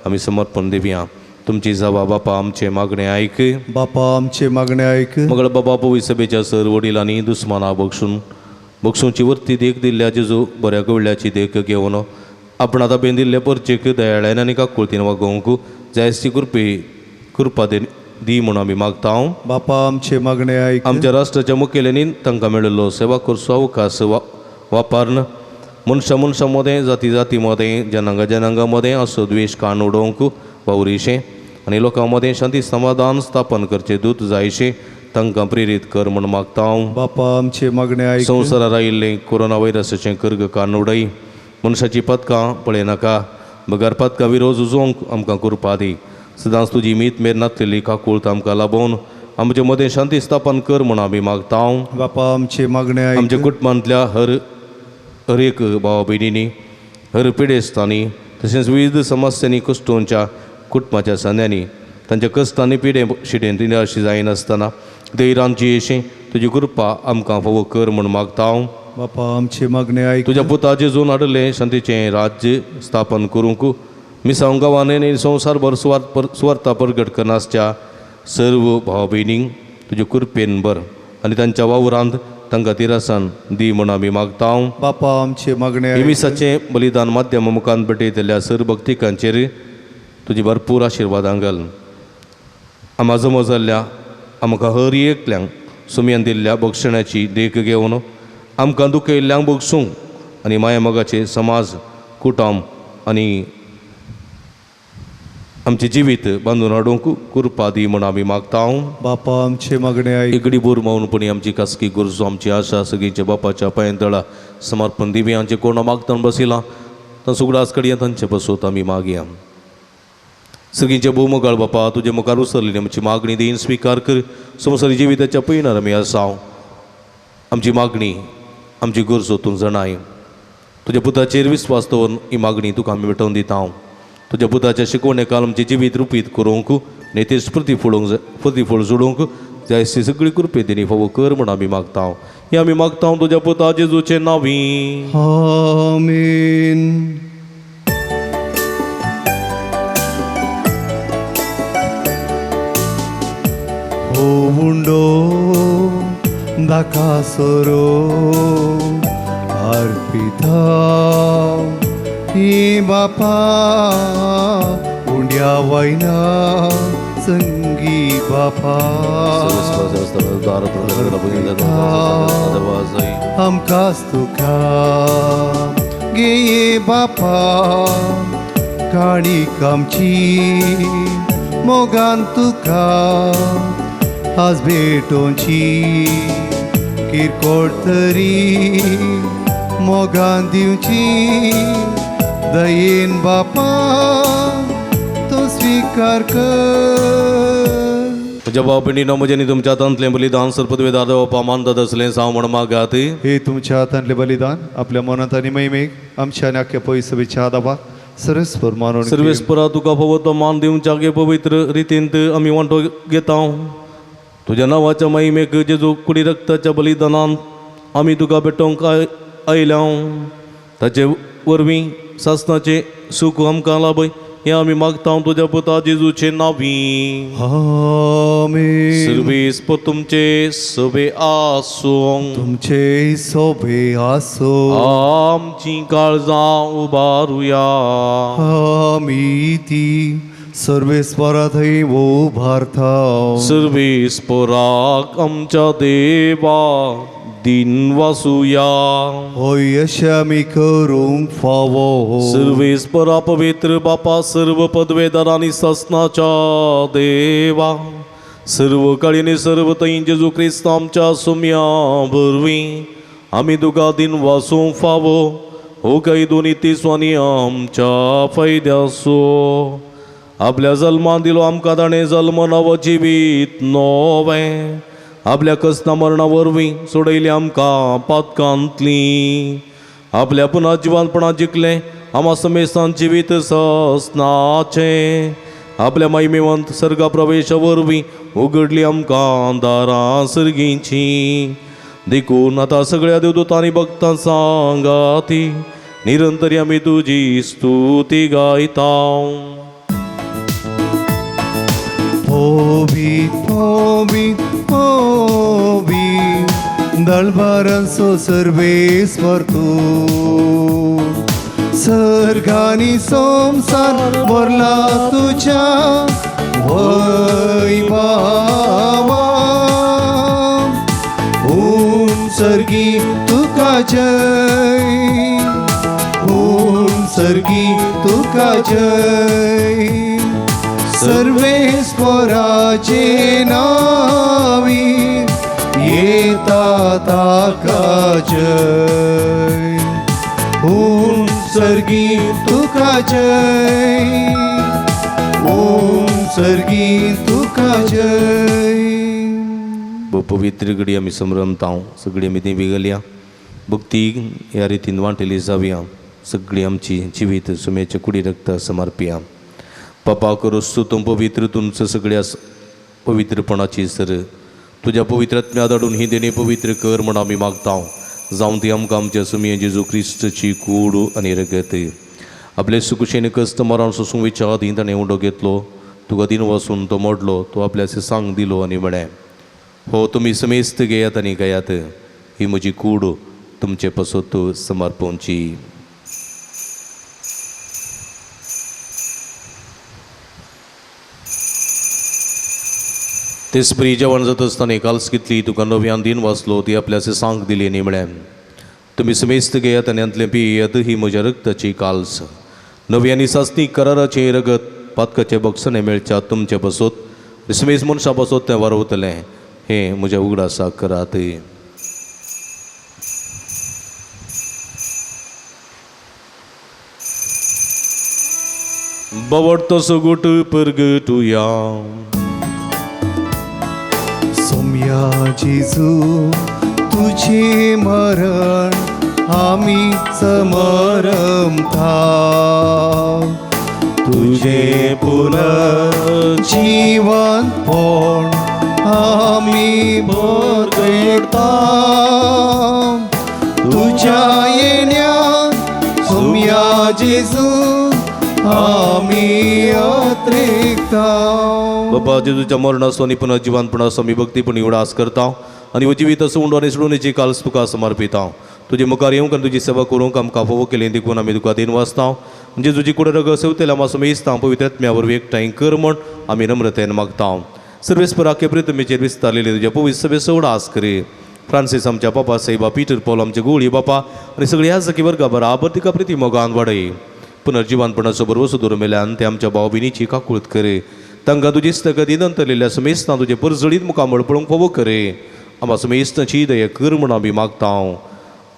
आमी समर्पण दिवया. तुमची जावा बापा आमचे मागणे आयक, बापा आमचे मागणे आयक. मगळ बाबा पवित्र सभेच्या सर वडिलांनी दुस्माना बक्षून बक्षूंची वर्ती देख दिल्ल्या जेजू बऱ्या कवळ्याची देख घेवन आपण आतां बेंदिल्ले परचेक दयाळ्यान आनी काकुळतीन वागोवंक जायस्ती कृपे कृपा दी म्हणून आमी मागता. बापा आमचे मागणे आयक. आमच्या राष्ट्राच्या मुखेल्यांनी तांकां मेळिल्लो सेवा करचो अवकाश वापरून मनशां मनशां मदें जाती जाती मदें जनांगा जनांगा मदें असो द्वेश काण उडोवंक वावरिशें आनी लोकां मदें शांती समाधान स्थापन करचें दूत जायशें तांकां प्रेरीत कर म्हूण मागता हांव. बापा आमचे मागणे आयक. संवसारार आयिल्लें कोरोना व्हायरसाचें कर्ग काण उडय, मनशाची पदकां पळयनाका बगर पदकां विरोध उजोवंक आमकां कृपा दी. सदांच तुजी मीत मेर नासलेली काकूळत आमकां लाबोवन आमचे मदें शांती स्थापन कर म्हूण आमी मागता. बापा आमचे मागणे आयक. आमच्या कुटुंबांतल्या हर हर एक भावा भयणींनी हर पिडेस्तांनी तशेंच विविध समस्यांनी कश्टोंच्या कुटुंबाच्या सांद्यांनी तांच्या कश्टांनी पिडे शिडेन निराशी जायनासतना धैर्यान जियेशें तुजी कृपा आमकां फावो कर म्हूण मागता हांव. बापा आमचे मागणे आयक. तुज्या पुताचें जोन हाडलें शांतीचें राज्य स्थापन करूंक मिसांव गांवांनी आनी संवसारभर सुवार्था प्रगट करनासच्या सर्व भाव भयणींक तुजे कृपेन भर आनी तांच्या वावरांत तांकां तिरासान दी म्हूण आमी मागता. बापा आमचे मागणे आयक. मिसाचें बलिदान माध्यम मुखान भेटयतल्या सर्व भक्तिकांचेर तुजी भरपूर आशिर्वादां घाल. आमा जमो जाल्ल्या आमकां हर एकल्यांक सुमयान दिल्ल्या बक्षण्याची देख घेवन आमकां दुखयल्ल्यांक भोगसूंक आनी माया मोगाचे समाज कुटुंब आनी आमचें जिवीत बांदून हाडूंक कृपा दी म्हूण आमी मागता. बापा आमचे मागणे आयक. इगडी बोर मौनपणी आमची खासगी गरजो आमची आशा सगळींच्या बापाच्या पांयतळा समर्पण दिवया. आमचे कोण मागतान बसिला तांचो उगडास कडया तांचे बसोत आमी मागया. सगळींचे भोवमोगाळ बापा तुजे मुखार उसरलेली आमची मागणी दीन स्विकार कर. संवसारी जिविताच्या पयणार आमी आसा. आमची मागणी आमची गरजो तूं जाणाय. तुज्या पुताचेर विस्वास दवरून ही मागणी तुका आमी भेटोवन दिता. तुज्या पुताच्या शिकवणे काल आमचें जिवीत रुपीत करूंक न्ही तेच प्रतिफळ जोडूंक जाय ती सगळी कृपे दिनी फावो कर म्हूण आमी मागता. हें आमी मागता तुज्या पुता जेजूचे नांवी. आमेन. हो उंडो दाकासरो अर्पिता ही बापा उंड्या वैना संगी बापा आमकांच तुका गे बापा काणीक आमची मोगान तुका आज भेटोवची किरकोळ तरी मोगान दिवची दयेन बापा तो स्विकार कर. म्हज्या भाव भयणीनो म्हजें आनी तुमच्या हातांतलें बलिदान सरपदवेदार देवपा मानतात असलें साव म्हण मागात. हे तुमच्या हातांतलें बलिदान आपल्या मनांत आनी महिमेक आमच्या आनी आख्या पयसवेच्या दाबाक सर्वेस्पर मानून सर्वेस्परा तुका फावो तो मान दिवच्या गे पवित्र रितींत आमी वांटो घेता. तुज्या नांवाच्या महिमेक जेजू कुडी रक्ताच्या बलिदानान आमी तुका भेटोवंक आयल्या. ताचे वरवीं सासनाचें सूख आमकां लाभय हें आमी मागता तुज्या पुता जेजूचे नांवी. आमेन. सर्वेस्पर तुमचे सभे आसूं. तुमचे सोबे आसो. आमची काळजां उबारुया. आमी ती सर्वेस्परा थंय उबारता. सर्वेस्पराक आमच्या देवा दिन वासुया. होय अशें आमी करूंक फावो. सर्वेस्परा पवित्र बापा सर्व पदवेदार आनी सासनाच्या देवा सर्व काळीनी सर्व थंय जेजू क्रिस्त आमच्या सुम्या वरवीं आमी तुका दिन वासूंक फावो हो काही दोनी तिसवांनी आमच्या फायद्यासो आपल्या जल्मान दिलो आमकां ताणें जल्म नवो जिवीत नवें आपल्या कसना मरणा वरवीं सोडयली आमकां पातकांतली आपल्या पुना जिवानपणा जिखलें आमा समेस्तान जिवीत ससनाचें आपल्या महिमेवंत सर्गा प्रवेशा वरवीं उगडली आमकां दारां सर्गींची. देखून आतां सगळ्या देवदूतांनी भक्तां सांगाती निरंतरी आमी तुजी स्तुती गायता. होवी होवी होवी दळभारांचो सर्वेस्पर तूं सर्गानी संवसार भरला तुज्या वैभावा ऊन सर्गी तुका जय ऊन सर्गी तुका जय सर्वेस्पराचे नावी येता ताका जय ऊन सर्गी तुका जय ऊन सर्गी तुका जय. पवित्र घडी आमी संभ्रमता सगळी आमी ती बिगलया भक्ती ह्या रितीन वांटेली जावया सगळी आमची जिवीत सुमेच्या कुडी रक्त समर्पया. पापा करोस्तू तूं पवित्र तुमचं सगळ्या पवित्रपणाची सर तुज्या पवित्र आत्म्या धाडून ही देणे पवित्र कर म्हण आमी मागता. जावं ती आमकां आमच्या सुमये जेजू क्रिस्तची कूड आनी रगत आपले सुकुशेन कस्त मरण सोसूंक विचार आदीं ताणें उंडो घेतलो तुका दिन वसून तो मोडलो तो आपल्या सांग दिलो आनी म्हळें हो तुमी समेस्त घेयात आनी गायात ही म्हजी कूड तुमचे पसत समर्पणची. तेच परी जेवण जाता आसतना काल्स घेतली तुका नव्यान दिन वाचलो ती आपल्या सांग दिली आनी म्हळें तुमी समेस्त घेयात आनी हांतलें पियेयात. ही म्हज्या रक्ताची काल्स, नवी आनी सासणी कराराचें रगत, पातकाचें बक्षणें मेळच्या तुमचे पासत, समेस्त मनशां पासत तें वारवतलें. हें म्हज्या उगडासाक करात. बवडतो सगुट परगटुया. सोम्या जेजू तुझे मरण आमी समरमता, तुझे पुनर्जीवनपण आमी बरगडता, तुझ्या येण्या सोम्या जेजू आमी अत्रेकता. बाबा जेजूच्या मरणाचो आनी पुनर्जिवनपणाचो आमी भक्तीपणी उडास करता आनी हो जिवीत असो आनी सोडून काल्स तुका समर्पिता. तुजे मुखार येवंक आनी तुजी सेवा करूंक आमकां फावो केली देखून आमी तुका देन वाचता. जेजूची कुड रगत सेवतेल्या आमकां समेस्तां पवित्र आत्म्या वरवीं एकठांय कर म्हण आमी नम्रतेन मागता. सर्वेस्पराके प्रितमेचेर विस्तारलेली तुज्या पवित्र सभेचो उडास करी. फ्रांसीस आमच्या बाबा साहेबा, पीटर पॉल आमचे गोळी बापा आनी सगळ्या सखी वर्गा बराबर तिका प्रिती मोगान वाडय. पुनर्जिवनपणाचो बरवसो दवरून मेल्यान ते आमच्या भाव भयणीची काकूळत करे. तांकां तुजी स्थगती नंतरलेल्या समेस्तां तुजें परजळीत मुखामळ पळोवंक फावो करे. आमकां समेस्तांची दया कर म्हूण आमी मागता.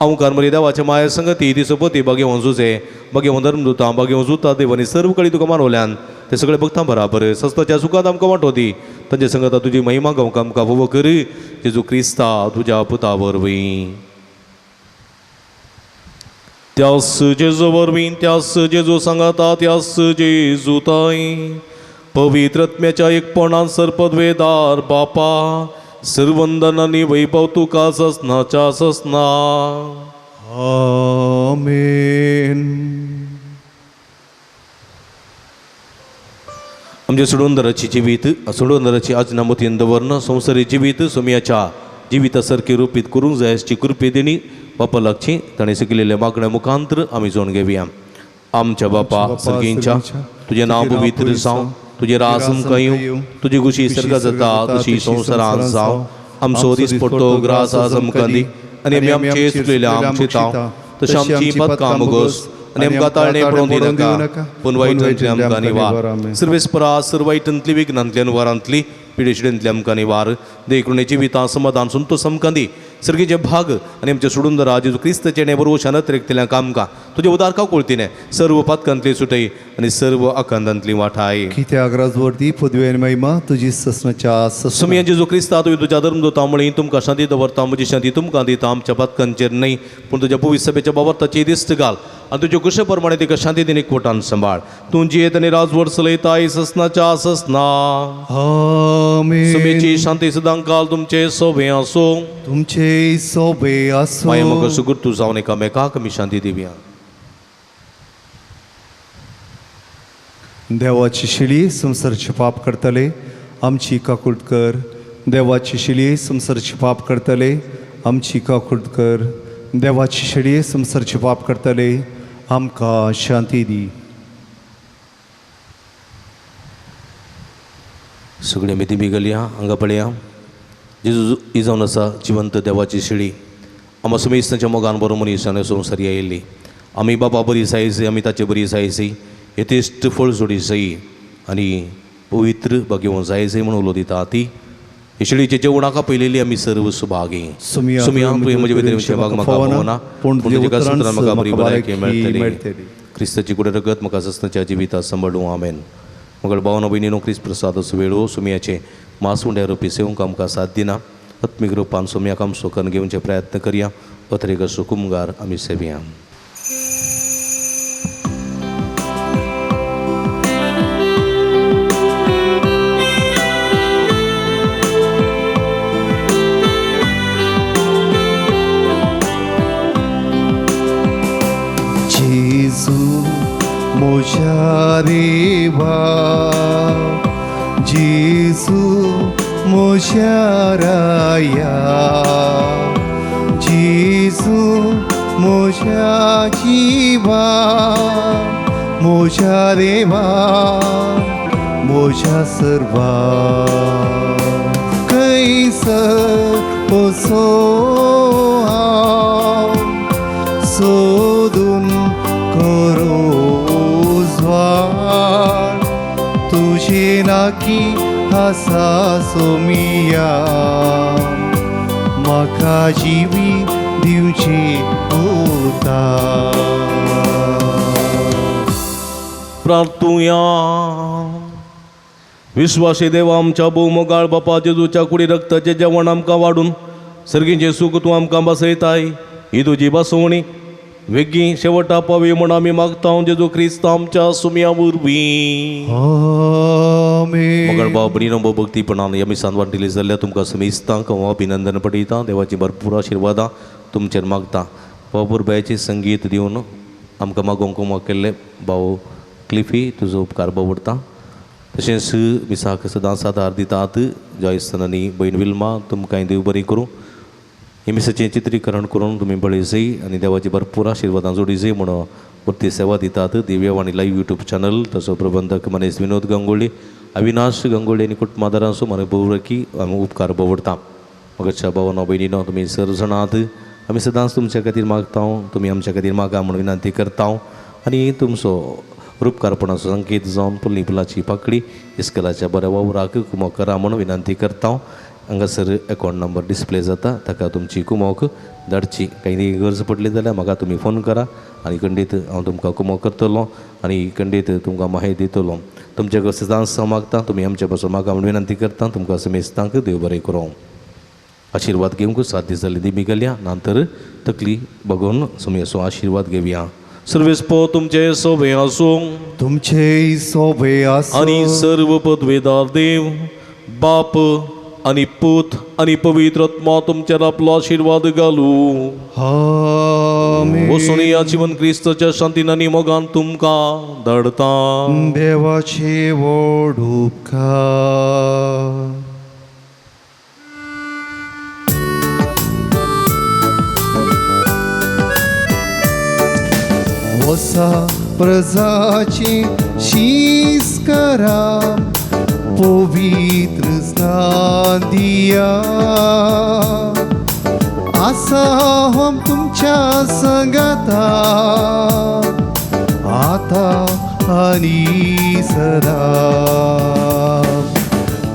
अवकार मरे देवाच्या माया संगती ती सोपती बागेवन जुजे बागेवन धर्मदुतां बागेवन जुता देव आनी सर्व कळी तुका मानवल्यान ते सगळे भक्तां बराबर सस्ताच्या सुखांत आमकां वांटो दी. तांचे संगता तुजी महिमा गावंक आमकां फावो कर. जेजू क्रिस्ता तुज्या पुता वरवीं. त्यास जेजू वरवीं, त्यास जेजू सांगाता, त्यास जेजू ताई पवित्र आत्म्याच्या एकपणान सर्पद्वेदार बापा सर्वंदन आनी वैभव तुका ससनाच्या ससना. आमेन. आमच्या सोडूनदाराची जिवीत सोडूनदाराची आजना मतीन दवरन संवसारी जिवीत सोम्याच्या जिविता सारकी रुपीत करूंक जाय अशी कृपे देणी बापा लागची ताणें शिकलेल्या मागण्या मुखांतर आमी जोड घेवया. आमच्या बापा सर्गींच्या, तुजें नांव पवित्र जावं, तुजें राज आमकां येवं, तुजी खुशी सर्गां जाता तशी संवसारांत जावं. आमचो दिसपट्टो ग्रास आज आमकां दी आनी आमी आमचे चुकलेल्या आमचे तांव तशें आमची पदकां मुगोस आनी आमकां ताळणे पडोवन दिनाका, पूण वायटांतली आमकां निवार. सर्वेस्परा सर्व वायटांतली विघ्नांतली वारांतली पिडेशिडेंतली आमकां निवार. देखून जिवितां समाधान संतोष आमकां दी. सर्गीचे भाग आनी आमचे सोडून जेजू क्रिस्ताचें बरोबर शानत रेखतल्या कामकां तुजे उदार काकुळतीने सर्व पातकांतली सुटय आनी सर्व आकांतांतली वाठाय. कित्याक राजवर्ती पदवी आनी महिमा तुजी ससनाच्या ससना. सुमया जेजू क्रिस्ता तुवें तुज्या धर्मदूतां म्हळी तुमकां शांती दवरता, म्हजी शांती तुमकां दिता. आमच्या पातकांचेर न्हय पूण तुज्या पवित्र सभेच्या बाबताची दिश्ट घाल आनी तुज्या कुशे प्रमाणे तिका शांती दिनी एकवटान सांबाळ. तूं जियेत आनी राजवट चलयताय ससनाच्या ससना. आमेन. सुमेची शांती सदांकाल तुमचे सोबे आसूं. तुमचे सोबे आसूं. माया म्हाका सुगूर तूं जावन एकामेकाक आमी शांती दिवया. देवाची शिली संवसारचे पाप करतले आमची काकूट कर. देवाची शिली संवसारचे पाप करतले आमची काकूट कर. देवाची शिली संवसारचे पाप करतले आमकां शांती दी. सगळी आमी दिमी घालया हांगा पळया जेजू ही जावन आसा जिवंत देवाची शिळी. आमकां समेस्तांच्या मोगान बरो मनीस आनी संवसारी आयिल्ली. आमी बापा बरी जायसी, आमी ताचे बरी जायसी, यथेश्ट फळ जोडी जायी आनी पवित्र बागेवन जाय जाय म्हणून उलो दिता. ती हे शिळीचे जेवणाक पयलेली आमी सर्व सुभागी. सुमया तुवें म्हजे भितर भाग म्हाका फावना, पूण पूण तुज्या सूत्रान म्हाका बरी भलायकी मेळटली. मेळटली. क्रिस्ताची कुड रगत म्हाका सस्नाच्या जिविता सांबाळूं. आमेन. मगळ भावना भयणीनो क्रिस्त प्रसाद वेळो सुमयाचे मास उंड्या रुपी सेवंक आमकां साथ दिना. आत्मीक रुपान सुमयाक आमचो करून घेवचे प्रयत्न करया. अत्रेक सुकुमगार आमी सेवया. जेजू म्हज्या देवा, जेजू म्हज्या राया, जेजू म्हज्या जिवा, म्हज्या देवा, म्हज्या सर्वा. खंयसर वचो हांव सोदून करो उजवाड तुझे नाकी आसा सोमिया म्हाका जिवी दिवची उता. प्रार्थुया. विश्वासी देवा आमच्या भोवमोगाळ बापा जेजूच्या कुडी रक्ताचें जेवण आमकां वाडून सर्गीचें सूख तूं आमकां बसयताय ही तुजी बसवणी वेगीं शेवटा पावी म्हूण आमी मागता जेजू क्रिस्त आमच्या सुमया वरवीं. आमेन. मगळ भाव भयणीनो भोव भक्तीपणान ह्या मिसान वांटिली जाल्यार तुमकां समेस्तांक हांव अभिनंदन पडयता. देवाची भरपूर आशिर्वादां तुमचेर मागता. भाव बायचें संगीत दिवन आमकां मागोवंक कुमक केल्लें भाव क्लिफी तुजो उपकार भोवडता. तशेंच मिसाक सदांच आदार दितात जॉयसन आनी भयण विल्मा तुमकांय देव बरी करूं. हे मिसाचें चित्रीकरण करून तुमी पळयजय आनी देवाची भरपूर आशिर्वादां जोडीजय म्हणून वृत्ती सेवा दितात. दिव्यवाणी लायव्ह यूट्यूब चॅनल तसो प्रबंधक मनीस विनोद गंगोळी अविनाश गंगोळी आनी कुटुंबादारांचो म्हण भोवरकी आमी उपकार भोवडता. मगच्या भावानो भयणीनो तुमी सर जाणात आमी सदांच तुमच्या खातीर मागता तुमी आमच्या खातीर मागा म्हणून विनंती करता आनी तुमचो रुपकारपणाचो संकेत जावन पुल्ली फुलाची पाकळी इस्कलाच्या बऱ्या वावराक कुमोक करा म्हणून विनंती करता. हांगासर अकावंट नंबर डिस्प्ले जाता ताका तुमची कुमोक धाडची. कांय गरज पडली जाल्यार म्हाका तुमी फोन करा आनी खंडीत हांव तुमकां कुमोक करतलो आनी खंडीत तुमकां माहिती दितलो. तुमचे कडेन सदांच हांव मागता तुमी आमचे पासून मागा म्हणून विनंती करता. तुमकां समेस्तांक देव बरें करूं. आशिर्वाद घेवंक 7 दीस जाले दिमी गेल्या नंतर तकली बगोवन सुमयेचो आशिर्वाद घेवया. सर्वेस्पो तुमचे सोबे आसूं तुमचे सोबे आसूं आनी सर्व पदवेदार देव बाप आनी पूत आनी पवित्र आत्मा तुमचेर आपलो आशिर्वाद घालूं. आमेन. वचून या जिवन क्रिस्ताच्या शांतीन आनी मोगान तुमकां धाडता. देवाचे व्हड उपकार. वसा प्रजाची शीस करा पवित्र स्नान दिया आसा हम तुमच्या संगता आता आनी सदा.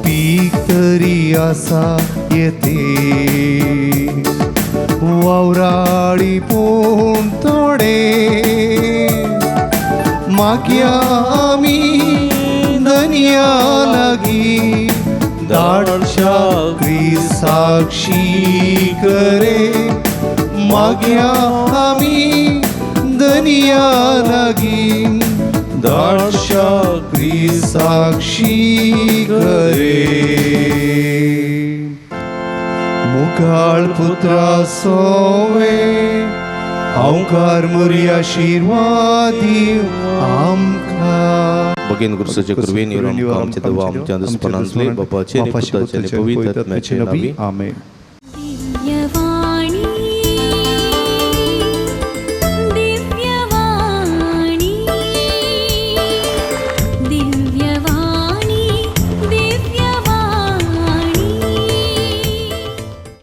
पीक तरी आसा येते वावराडी पूण थोडे मागया आमी दनया लागीं धाडच्या क्रिसाक्षी करे मागया आमी दनया लागीं धाडच्या क्रिसाक्षी करे. मुखाळ पुत्रा सोवे हांवकार मोरी आशिर्वाद दिव आमकां. बगेन गुरुसाचे कृपेन आमच्या देवा आमच्या दुस्पणांतले बापाचे आनी पुताचे आनी पवित्र आत्म्याचे नांवी. आमेन.